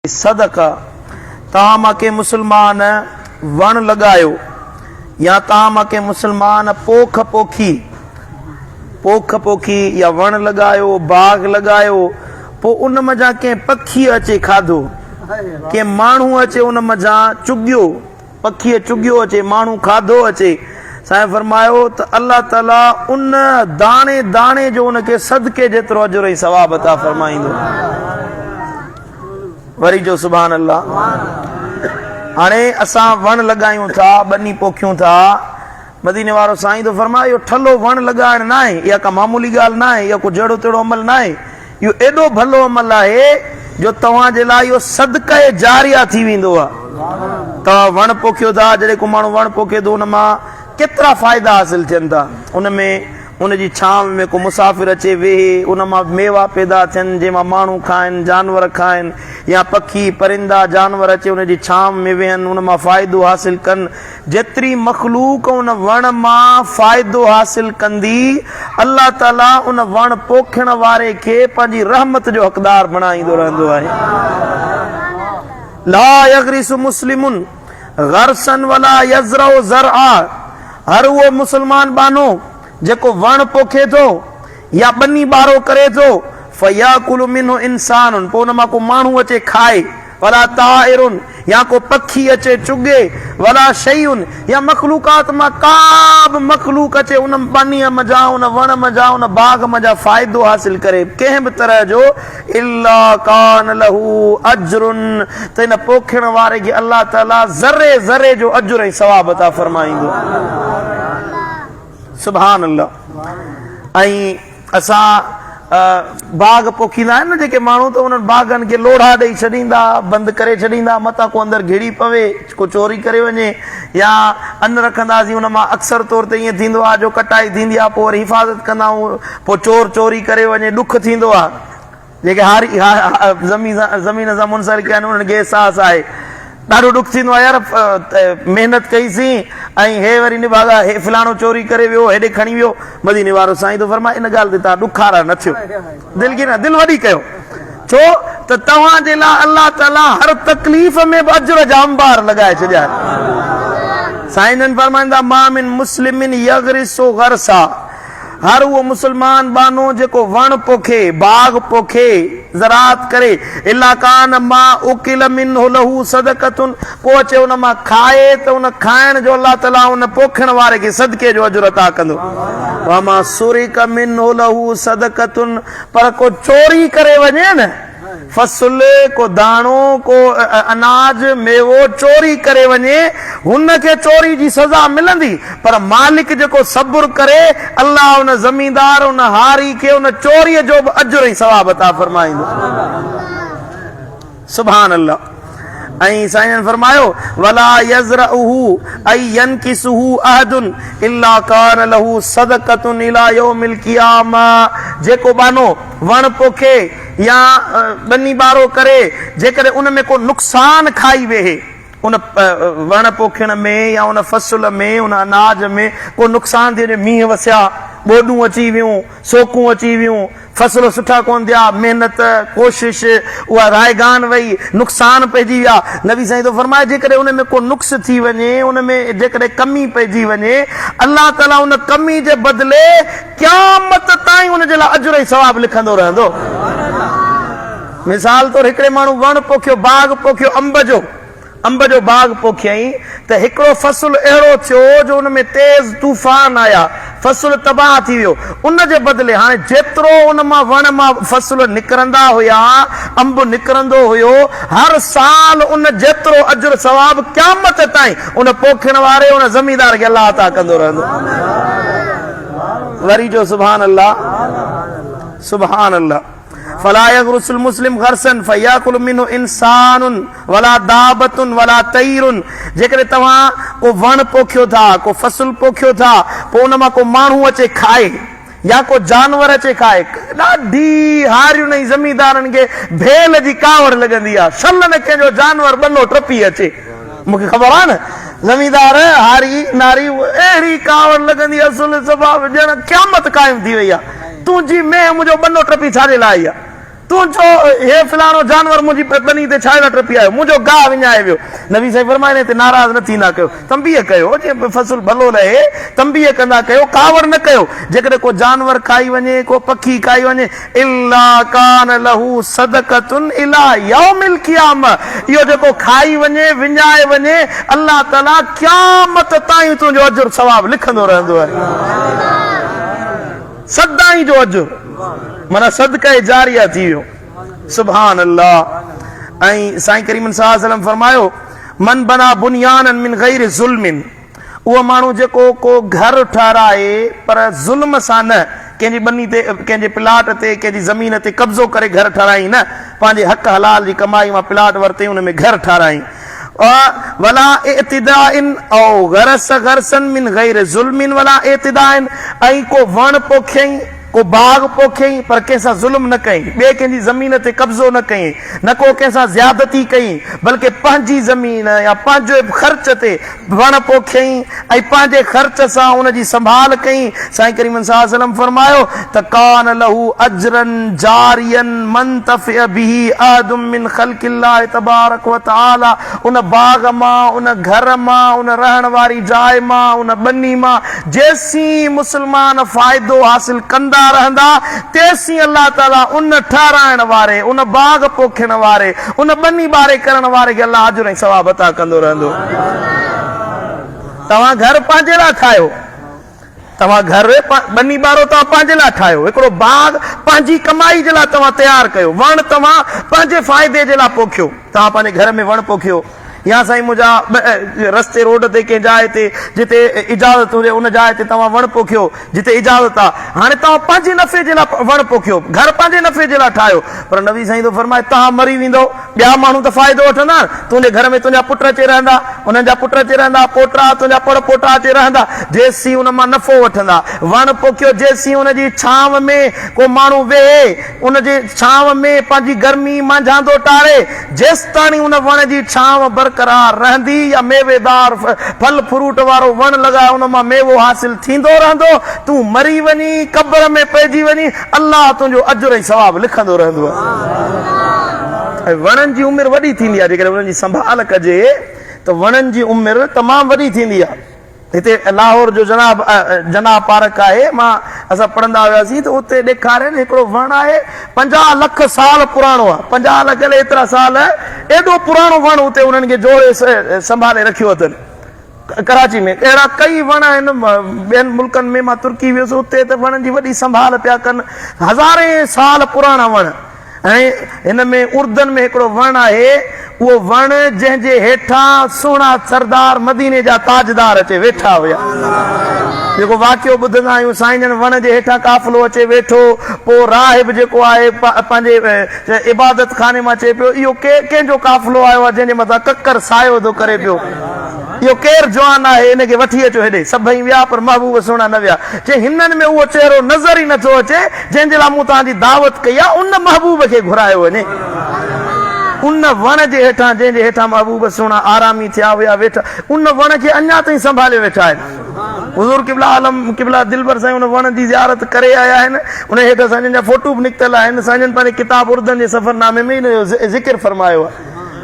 صدقه، توهان مان ڪنهن مسلمان وڻ لڳايو يا توهان مان ڪنهن مسلمان پوک پوکي، پوک پوکي يا وڻ لڳايو، باغ لڳايو، پوء ان منجهان ڪنهن پکيء اچي کاڌو، ڪنهن ماڻهوء اچي ان منجهان چڳيو، پکيء چڳيو اچي، ماڻهو کاڌو اچي، سائين فرمايو ته الله تعالي ان داڻي داڻي جو ان کي صدقي جيترو اجر ۽ ثواب عطا فرمائيندو. وري جو سبحان الله. هاڻي اسان وڻ لڳايون ٿا، ٻني پوکيون ٿا، مديني وارو سائين ٿو فرمائي اهو ٺلهو وڻ لڳائڻ ناهي، اها ڪا معمولي ڳالهه ناهي، اها ڪو جهڙو تهڙو عمل ناهي، اهو ايڏو ڀلو عمل آهي جو توهان جي لاء اهو صدقه جاريه ٿي ويندو آهي. توهان وڻ پوکيو ٿا، جڏهن ڪو ماڻهو وڻ پوکي ٿو ان مان ڪيترا فائدا حاصل ٿين ٿا، ان ۾ ان جي ڇانو ۾ ڪو مسافر اچي ويهي، ان مان ميوا پيدا ٿين جنهن مان ماڻهو کائن، جانور کائن يا پکي، پرندا، جانور اچي ان جي ڇانو ۾ ويهن، ان مان فائدو حاصل ڪن. جيتري مخلوق ان وڻ مان فائدو حاصل ڪندي، الله تعاليٰ ان وڻ پوکڻ واري کي پنهنجي رحمت جو حقدار بڻائيندو رهندو آهي. لا يغرس مسلم غرسا ولا يزرع زرعا هر اهو مسلمان ٻانهو جيڪو وڻ پوکي ٿو يا ٻني ٻارو ڪري ٿو، فياڪل منه انسان پوء ان مان ڪو ماڻهو اچي کائي، ولا طائر يا ڪو پکي اچي چڳي، ولا شيء يا مخلوقات مان ڪا به مخلوق اچي ان ٻنيء منجهان، ان وڻ منجهان، ان باغ منجهان فائدو حاصل ڪري ڪنهن به طرح جو، الا ڪان له اجر ته ان پوکڻ واري کي الله تعالي ذري ذري جو اجر ۽ ثواب عطا فرمائيندو. سبحان الله ۽ اسان باغ پوکيندا آهن نه جيڪي ماڻهو ته انهن باغن کي لوڙها ڏئي ڇڏيندا بند ڪري ڇڏيندا متان ڪو اندر گهڙي پوي ڪو چوري ڪري وڃي يا ان رکنداسين ان مان اڪثر طور تي ائين ٿيندو آهي جو ڪٽائي ٿيندي آهي پوء وري حفاظت ڪندا آهيون پوء چور چوري ڪري وڃي ڏک ٿيندو آهي جيڪي هاري زمين سان منسلڪ آهن انهن کي احساس آهي ڏاڍو ڏک ٿيندو آهي يار محنت ڪئي سين ۽ هي وري نڀاڳا هي فلاڻو چوري ڪري ويو هيڏي کڻي ويو مديني وارو سائين ٿو فرمائي ان ڳالهه تي توهان ڏکارا نه ٿيو دلگير نه دل وڏي ڪيو ڇو ته توهان جي لاء الله تعالي هر تڪليف ۾ به اجر جا انبار لڳائي ڇڏيا آهن سائين جن فرمائن ٿا ما من مسلم يغرس غرسا هر اهو مسلمان ٻانهو جيڪو وڻ پوکي، باغ پوکي، زراعت ڪري، الا ڪان ما اڪل منه له صدقة پوء اچي ان مان کائي ته ان کائڻ جو الله تعاليٰ ان پوکڻ واري کي صدقي جو اجر عطا ڪندو. وما سرق منه له صدقة پر ڪو چوري ڪري وڃي نه، فصل، ڪو داڻو، ڪو اناج، ميوو چوري ڪري وڃي، هن کي چوري جي سزا ملندي، پر مالڪ جيڪو صبر ڪري، الله ان زميندار، ان هاري کي ان چوريء جو به اجر ۽ ثواب عطا فرمائيندو. سبحان الله. ۽ سائين جن فرمايو، ولا يزرعه اي ينڪسه احد الا ڪان له صدقة الي يوم القيامة جيڪو ٻانهو وڻ پوکي يا ٻني ٻارو ڪري جيڪڏهن ان ۾ ڪو نقصان کائي ويهي ان وڻ پوکڻ ۾ يا ان فصل ۾ ان اناج ۾ ڪو نقصان ٿي وڃي مينهن وسيا ٻوڏون اچي ويون سوڪون اچي ويون فصل سٺا ڪونه ٿيا، محنت، ڪوشش، اها رائگان وئي، نقصان پئجي ويا. نبي سائين ٿو فرمائي جيڪڏهن ان ۾ ڪو نقص ٿي وڃي، ان ۾ جيڪڏهن ڪمي پئجي وڃي، الله تعاليٰ ان ڪمي جي بدلي قيامت تائين ان جي لاء اجر ۽ ثواب لکندو رهندو. مثال طور هڪڙي ماڻهو وڻ پوکيو، باغ پوکيو انب جو، انب جو باغ پوکيائين ته هڪڙو فصل اهڙو ٿيو جو ان ۾ تيز طوفان آيا، فصل تباهه ٿي ويو. ان جي بدلي هاڻي جيترو ان مان وڻ مان فصل نڪرندا هيا، انب نڪرندو هيو، هر سال ان جيترو اجر ثواب قيامت تائين ان پوکڻ واري ان زميندار کي الله عطا ڪندو رهندو. وري چئو سبحان الله سبحان الله. فلا يغرس المسلم غرسا فياڪل منه انسان ولا دابة ولا طير جيڪڏهن توهان ڪو وڻ پوکيو ٿا، ڪو فصل پوکيو ٿا، پوء ان مان ڪو ماڻهو اچي کائي يا ڪو جانور اچي کائي، ڏاڍي هارين ۽ زميندارن کي ڀيل جي ڪاوڙ لڳندي آهي، شل نه ڪنهن جو جانور ٻنو ٽپي اچي، مون کي خبر آهي نه زميندار، هاري، ناري، اهڙي ڪاوڙ لڳندي آهي اصل سبب ڄڻ قيامت قائم ٿي وئي آهي، تنهنجي مينهن منهنجو ٻنو ٽپي ڇا جي لاء آئي آهي؟ تون ڇو هي فلاڻو جانور منهنجي ٻني تي ڇا لاء ٽپي آيو؟ منهنجو گاهه وڃائي ويو. نبي سائين فرمايو انهيء تي ناراض نه ٿيندا ڪيو، تنبيهه ڪيو، جيئن فصل ڀلو لهي، تنبيهه ڪندا ڪيو، ڪاوڙ نه ڪيو. جيڪڏهن ڪو جانور کائي وڃي، ڪو پکي کائي وڃي، الا ڪان له صدقة الي يوم القيامة، اهو جيڪو کائي وڃي، وڃائي وڃي، الله تعاليٰ قيامت تائين تنهنجو اجر ثواب لکندو رهندو آهي. سدائين جو اجر معنيٰ صدقه جاريه ٿي ويو. سبحان الله. ۽ سائين ڪريم صلي الله عليه وسلم فرمايو من بنا بنيانا من غير ظلم، اهو ماڻهو جيڪو ڪو گهر ٺهرائي پر ظلم سان نه، ڪنهن جي ٻني تي، ڪنهن جي پلاٽ تي، ڪنهن جي زمين تي قبضو ڪري گهر ٺهرائين نه، پنهنجي حق حلال جي ڪمائي مان پلاٽ ورتئين ان ۾ گهر ٺهرائين. ولا اعتداء او غرس غرسا من غير ظلم ولا اعتداء ۽ ڪو وڻ پوکيائين، ڪو باغ پوکيائين پر ڪنهن سان ظلم نه ڪيائين، ٻئي ڪنهن جي زمين تي قبضو نه ڪيائين، نه ڪو ڪنهن سان زيادتي ڪيائين، بلڪه پنهنجي زمين يا پنهنجي خرچ تي وڻ پوکيائين ۽ پنهنجي خرچ سان ان جي سنڀال ڪيائين. سائين ڪريم صلي الله عليه وسلم فرمايو ته ڪان له اجرا جاريا ما انتفع به احد من خلق الله تبارڪ وتعالي ان باغ مان، ان گهر مان، ان رهڻ واري جاء مان، ان ٻني مان جيسين مسلمان فائدو حاصل ڪندا رهندا تيسين الله تعالي ان ٺهرائڻ واري، ان باغ پوکڻ واري، ان ٻني ٻاري ڪرڻ واري کي الله اجر ۽ ثواب عطا ڪندو رهندو. توهان گهر پنهنجي لاء ٺاهيو، توهان گهر، ٻني ٻارو توهان پنهنجي لاء ٺاهيو، هڪڙو باغ پنهنجي ڪمائي جي لاء توهان تيار ڪيو، وڻ توهان پنهنجي فائدي جي لاء پوکيو، توهان پنهنجي گهر ۾ وڻ پوکيو يا سائين منهنجا رستي روڊ تي ڪنهن جاء تي جتي اجازت هجي ان جاء تي توهان وڻ پوکيو جتي اجازت آ، هاڻي توهان پنهنجي نفعي جي لاء وڻ پوکيو، گهر پنهنجي نفعي جي لاء ٺاهيو، پر نبي سائين ٿو فرمائي توهان مري ويندؤ ٻيا ماڻهو ته فائدو وٺندا نه، تنهنجي گهر ۾ تنهنجا پٽ اچي رهندا، انهن جا پٽ اچي رهندا، پوٽا، تنهنجا پڙ پوٽا اچي رهندا، جيسين ان مان نفعو وٺندا. وڻ پوکيو، جيسين ان جي ڇانو ۾ ڪو ماڻهو ويهي، ان جي ڇانو ۾ پنهنجي گرمي مانجهاندو ٽاري، جيستاڻي ان وڻ جي ڇانو برقرار رهندي يا ميويدار ڦل فروٽ وارو وڻ لڳائي ان مان ميوو حاصل ٿيندو رهندو، تون مري وڃين، قبر ۾ پئجي وڃين، الله تنهنجو اجر ۽ ثواب لکندو رهندو. ۽ وڻن جي عمر وڏي ٿيندي آهي، جيڪڏهن انهن جي سنڀال ڪجي ته وڻن جي عمر تمام وڏي ٿيندي آهي. هتي لاهور جو جناب جناح پارڪ آهي، مان اسان پڙهندا هياسين ته اتي ڏيکارين هڪڙو وڻ آهي 50 لک سال پراڻو آهي، 50 لک الائي ايترا سال ايڏو پراڻو وڻ اتي انهن کي جوڙي سنڀالي رکيو اٿن. ڪراچي ۾ اهڙا ڪئي وڻ آهن، ٻين ملڪن ۾ مان ترڪي ويس اتي ته وڻن جي وڏي سنڀال پيا ڪن، هزارين سال پراڻا وڻ ۽ هن ۾ اردن ۾ هڪڙو وڻ آهي اهو وڻ جنهن جي هيٺان سهڻا سردار مديني جا تاجدار اچي ويٺا هيا. جيڪو واقعو ٻڌندا آهيون سائين جن وڻ جي هيٺان قافلو اچي ويٺو پوء راهب جيڪو آهي پنهنجي عبادت خاني مان چئي پيو اهو ڪنهن جو قافلو آيو آهي جنهن جي مٿان ڪڪر سايو ٿو ڪري پيو. اهو ڪير جوان آهي، ان کي وٺي اچو هيڏي. سڀئي ويا پر محبوب سهڻا نه ويا. چي هنن ۾ اهو چهرو نظر ئي نٿو اچي، جنهن جي لاء مون توهان جي دعوت ڪئي آهي، ان محبوب کي گهرايو وڃي. ان وڻ جي هيٺان جنهن جي هيٺان محبوب سهڻا آرامي ٿيا هيا ويٺا، ان وڻ کي اڃا تائين سنڀاليو ويٺا آهن. حضور قبله عالم قبله دلبر سائين ان وڻ جي زيارت ڪري آيا آهن. ان هيٺ سائين جن جا فوٽو به نڪتل آهن. سائين جن پنهنجي ڪتاب اردن جي سفرنامي ۾ ان جو ذڪر فرمايو آهي.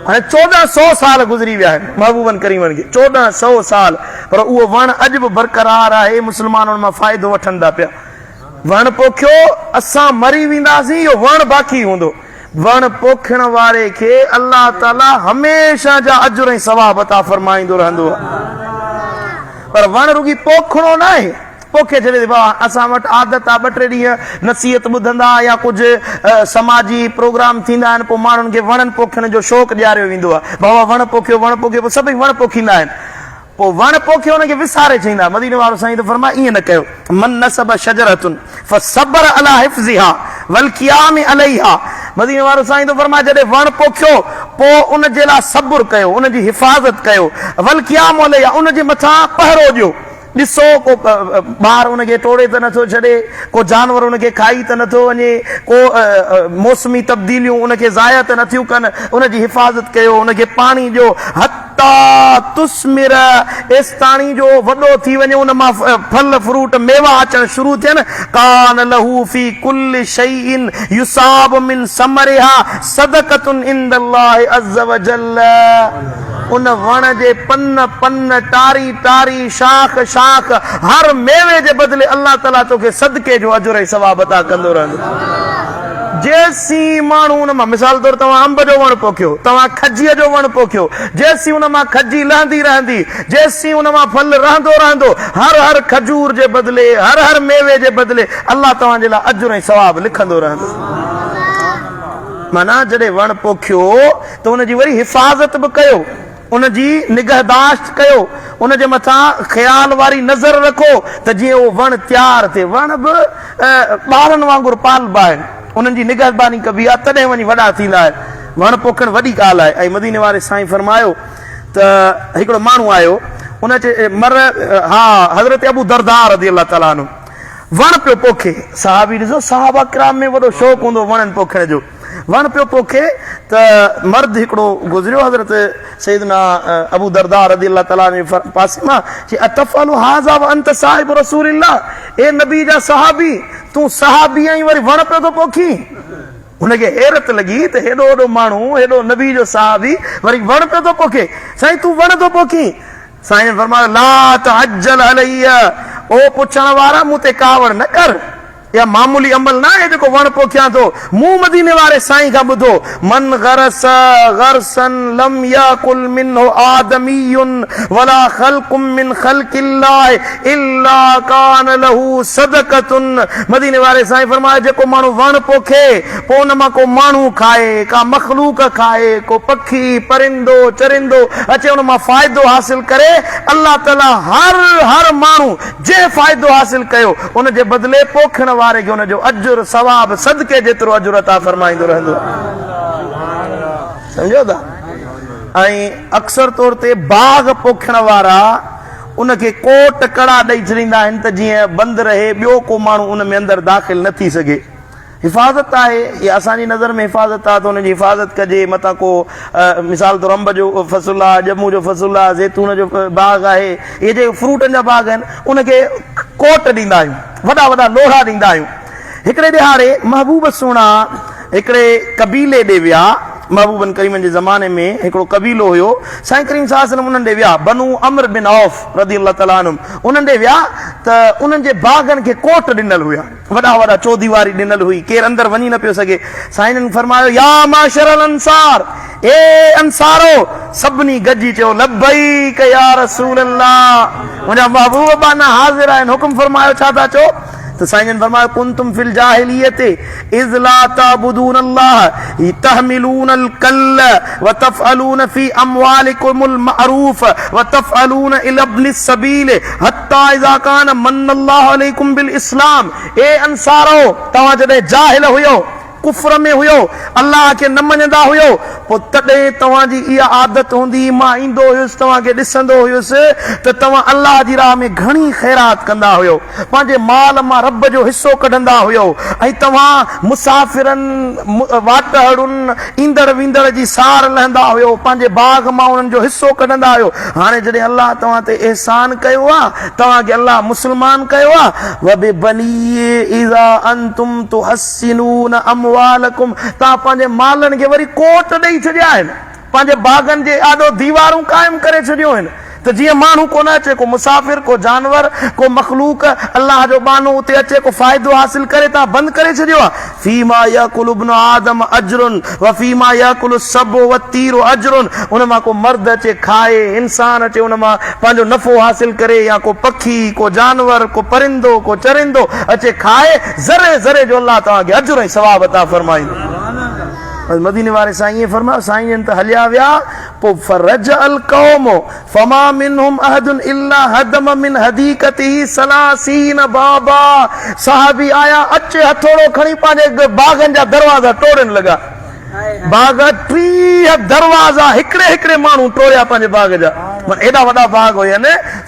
هاڻي 14 سئو سال گذري ويا آهن محبوبن ڪريمن کي 14 سئو سال پر اهو وڻ اڄ به برقرار آهي مسلمان ان مان فائدو وٺن ٿا پيا وڻ پوکيو اسان مري وينداسين اهو وڻ باقي هوندو وڻ پوکڻ واري کي الله تعالي هميشه جا اجر ۽ ثواب عطا فرمائيندو رهندو پر وڻ رڳي پوکڻو ناهي پوکي ڇڏي ٿي بابا اسان وٽ عادت آ ٻه ٽي ڏينهن نصيحت ٻڌندا يا ڪجهه سماجي پروگرام ٿيندا آهن پوء ماڻهن کي وڻن پوکڻ جو شوق ڏياريو ويندو آ بابا وڻ پوکيو وڻ پوکيو پوء سڀئي وڻ پوکيندا آهن پوء وڻ پوکي ان کي وساري ڇڏيندا مديني وارو سائين ٿو فرمائي ائين نه ڪيو من نصب شجرة فصبر علي حفظها والقيام عليها مديني وارو سائين ٿو فرمائي جڏهن وڻ پوکيو پوء ان جي لاء صبر ڪيو ان جي حفاظت ڪيو والقيام عليها ان جي مٿان پهرو ڏيو. ڏسو ڪو ٻار ان کي ٽوڙي ته نٿو ڇڏي، ڪو جانور ان کي کائي ته نٿو وڃي، ڪو موسمي تبديليون ان کي ضايع ته نٿيون ڪن، ان جي حفاظت ڪيو، ان کي پاڻي ڏيو، حتيٰ تثمر ايستاڻي جو وڏو ٿي وڃي، ان مان ڦل فروٽ ميوا اچڻ شروع ٿين، ڪان له في ڪل شيء يصاب من ثمرها صدقة عند الله عز وجل. ان وڻ جي پن پن، ٽاري ٽاري، شاخ شاخ، هر ميوي جي بدلي الله تعاليٰ توکي صدقي جو اجر ۽ ثواب عطا ڪندو رهندو. جيسين ماڻهو ان مان، مثال طور توهان انب جو وڻ پوکيو، توهان کجيء جو وڻ پوکيو، جيسين ان مان کجي لهندي رهندي، جيسين ان مان ڦل رهندو رهندو، هر هر کجور جي بدلي، هر هر ميوي جي بدلي الله توهان جي لاء اجر ۽ ثواب لکندو رهندو. معنيٰ جڏهن وڻ پوکيو ته ان جي وري حفاظت به ڪيو، ان جي نگهداشت ڪيو، ان جي مٿان خيال واري نظر رکو ته جيئن اهو وڻ تيار ٿئي. وڻ به ٻارن وانگر پالبا آهن، انهن جي نگهباني ڪبي آهي تڏهن وڃي وڏا ٿيندا آهن. وڻ پوکڻ وڏي ڳالهه آهي ۽ مديني واري سائين فرمايو ته هڪڙو ماڻهو آيو ان چي مر ها حضرت ابو درداء رضي الله تعالٰي عنه وڻ پيو پوکي، صحابي ڏسو صحابه ڪرام ۾ وڏو شوق هوندو هو وڻن پوکڻ جو. وڻ پيو پوکي ته مرد هڪڙو گذريو حضرت سيدنا ابو درداء رضي الله تعالٰي عنه جي پاسي مان، چي اتفعل هذا وانت صاحب رسول الله، اي نبي جا صحابي تون صحابي آهين وري وڻ پيو ٿو پوکين؟ هن کي حيرت لڳي ته هيڏو وڏو ماڻهو، هيڏو نبي جو صحابي وري وڻ پيو ٿو پوکي، سائين تون وڻ ٿو پوکين؟ سائين جن فرمايو لا تعجل علي، او پڇڻ وارا مون تي ڪاوڙ نه ڪر. اها معمولي عمل ناهي جيڪو وڻ پوکيان ٿو. مون مديني واري سائين کان ٻڌو، من غرس غرسا لم ياڪل منه آدمي ولا خلق من خلق الله الا ڪان له صدقة مديني واري سائين فرمايو جيڪو ماڻهو وڻ پوکي پوء ان مان ڪو ماڻهو کائي، ڪا مخلوق کائي، ڪو پکي، پرندو، چرندو اچي ان مان فائدو حاصل ڪري، الله تعالي هر هر ماڻهو جنهن فائدو حاصل ڪيو، ان جي بدلي پوکڻ واري کي ان جو اجر، ثواب، صدقي جيترو اجر عطا فرمائيندو رهندو. سمجهو ٿا؟ ۽ اڪثر طور تي باغ پوکڻ وارا ان کي ڪوٽ ڪڙا ڏئي ڇڏيندا آهن ته جيئن بند رهي، ٻيو ڪو ماڻهو ان ۾ اندر داخل نه ٿي سگهي. حفاظت آهي يا اسان جي نظر ۾ حفاظت آهي ته ان جي حفاظت ڪجي متان ڪو مثال طور انب جو فصل آهي ڄمون جو فصل آهي زيتون جو باغ آهي اهي جيڪي فروٽن جا باغ آهن ان کي ڪوٽ ڏيندا آهيون وڏا وڏا لوڙها ڏيندا آهيون هڪڙي ڏهاڙي محبوب سهڻا هڪڙي قبيلي ڏي ويا محبوبن ڪريمن جي زماني ۾ هڪڙو قبيلو هيو سائين ڪريم صلي الله عليه وسلم انهن ڏي ويا بنو عمرو بن عوف رضي الله تعالٰي عنهم انهن ڏي ويا ته انهن جي باغن کي ڪوٽ ڏنل هيا وڏا وڏا چوديواري ڏنل هئي، ڪير اندر وڃي نه پيو سگهي. سائين جن فرمايو، يا معشر الانصار، اي انصارو! سڀني گڏجي چيو، لبيڪ يا رسول الله، منهنجا محبوب ٻانها حاضر آهن، حڪم فرمايو ڇا ٿا چئو؟ ته سائين جن فرمايو، ڪنتم في الجاهلية اذ لا تعبدون الله تحملون الڪل وتفعلون في اموالڪم المعروف وتفعلون الي ابن السبيل حتي اذا ڪان من الله عليڪم بالاسلام اي انصارؤ! توهان جڏهن جاهل هيؤ، ڪفر ۾ هيؤ، الله کي نه مڃندا هيؤ، پوء تڏهن توهان جي اها عادت هوندي هئي، مان ايندو هيس توهان کي ڏسندو هيس ته توهان الله جي راهه ۾ گهڻي خيرات ڪندا هيؤ، پنهنجي مال مان رب جو حصو ڪڍندا هيؤ ۽ توهان مسافرن، واٽهڙن، ايندڙ ويندڙ جي سار لهندا هيؤ، پنهنجي باغ مان انهن جو حصو ڪڍندا هيؤ. هاڻي جڏهن الله توهان تي احسان ڪيو آهي، توهان کي الله مسلمان ڪيو آهي، وببني اذا انتم تحصنون اموالڪم توهان پنهنجي مالن کي وري ڪوٽ ڏئي ڇڏيا آهن، پنهنجي باغن جي آڏو ديوارون قائم ڪري ڇڏيون آهن ته جيئن ماڻهو ڪونه اچي، ڪو مسافر، ڪو جانور، ڪو مخلوق، الله جو ٻانهو اتي اچي ڪو فائدو حاصل ڪري، توهان بند ڪري ڇڏيو آهي. فيما ياڪل ابن آدم اجر وفيما ياڪل السبع والطير اجر ان مان ڪو مرد اچي کائي، انسان اچي ان مان پنهنجو نفعو حاصل ڪري يا ڪو پکي، ڪو جانور، ڪو پرندو، ڪو چرندو اچي کائي، ذري ذري جو الله توهان کي اجر ۽ ثواب عطا فرمائيندو. بس مديني واري سائين ائين فرمايو، سائين جن ته هليا ويا، پوء فرجع القوم فما منهم احد الا هدم من حديقته ثلاثين بابا صحابي آيا اچي هٿوڙو کڻي پنهنجي باغن جا دروازا ٽوڙڻ لڳا باغ 30 دروازا هڪڙي هڪڙي ماڻهو ٽوڙيا پنهنجي باغ جا ايڏا وڏا باغ هين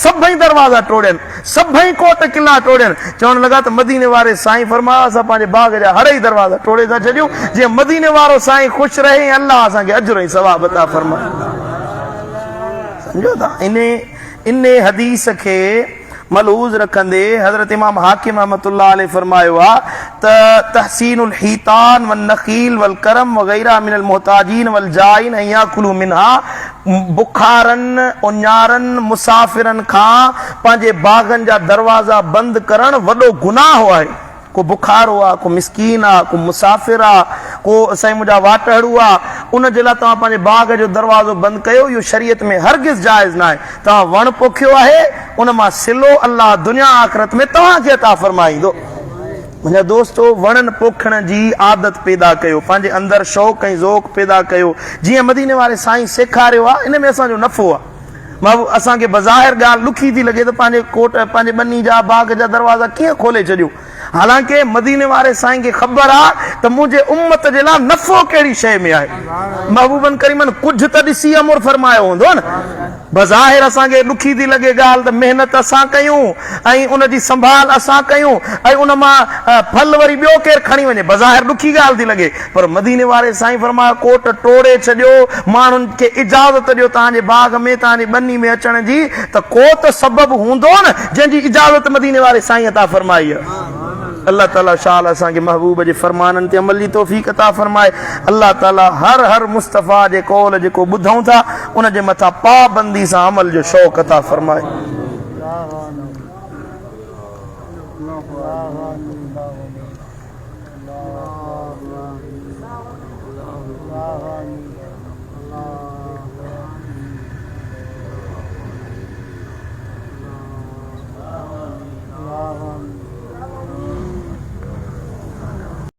سڀئي دروازا ٽوڙين. سڀئي ڪوٽ قلعا ٽوڙين. چوڻ لڳا ته مديني واري سائين فرمايو اسان پنهنجي باغ جا هڙئي دروازا ٽوڙي ٿا ڇڏيون جيئن مديني وارو سائين خوش رهي ۽ الله اسان کي اجر ۽ ثواب عطا فرمائي. سمجهو ٿا انهي انهي حديث کي ملحوظ رکندي حضرت امام حاڪم رحمة الله عليه فرمايو آ ته تحسين الحيطان والنخيل والڪرم وغيره من المحتاجين والجائعين ان ياڪلوا منها بکارن، اڃارن، مسافرن کان پنهنجي باغن جا دروازا بند ڪرڻ وڏو گناهه آهي. ڪو بکارو آ، ڪو مسڪين آ، ڪو مسافر آ، ڪو سائين منهنجا واٽهڙو آ، ان جي لاء توهان پنهنجي باغ جو دروازو بند ڪيو، اهو شريعت ۾ هرگز جائز ناهي. توهان وڻ پوکيو آهي، ان مان صلو الله دنيا آخرت ۾ توهان کي عطا فرمائيندو. منهنجا دوستو! وڻن پوکڻ جي عادت پيدا ڪيو، پنهنجي اندر شوق ۽ ذوق پيدا ڪيو، جيئن مديني واري سائين سيکاريو آ، ان ۾ اسان جو نفعو آ. محبوب! اسان کي بظاهر ڳالهه ڏکي ٿي لڳي ته پنهنجي ڪوٽ، پنهنجي ٻني جا، باغ جا دروازا ڪيئن کولي ڇڏيون؟ حالانڪه مديني واري سائين کي خبر آ ته منهنجي امت جي لاء نفعو ڪهڙي شيء ۾ آهي. محبوبن ڪريمن ڪجهه ته ڏسي امر فرمايو هوندو نه. بظاهر اسان کي ڏکي ٿي لڳي ڳالهه ته محنت اسان ڪيون ۽ ان جي سنڀال اسان ڪيون ۽ ان مان ڦل وري ٻيو ڪير کڻي وڃي بظاهر ڏکي ڳالهه ٿي لڳي پر مديني واري سائين فرمايو ڪوٽ ٽوڙي ڇڏيو ماڻهن کي اجازت ڏيو توهان جي باغ ۾ توهان جي ٻني ۾ اچڻ جي ته ڪو ته سبب هوندو نه جنهن جي اجازت مديني واري سائين عطا فرمائي آهي. الله تعالي شال اسان کي محبوب جي فرمانن تي عمل جي توفيق عطا فرمائي الله تعالي هر هر مصطفيٰ جي قول جيڪو ٻڌون ٿا ان جي مٿان پابندي سان عمل جو شوق عطا فرمائي.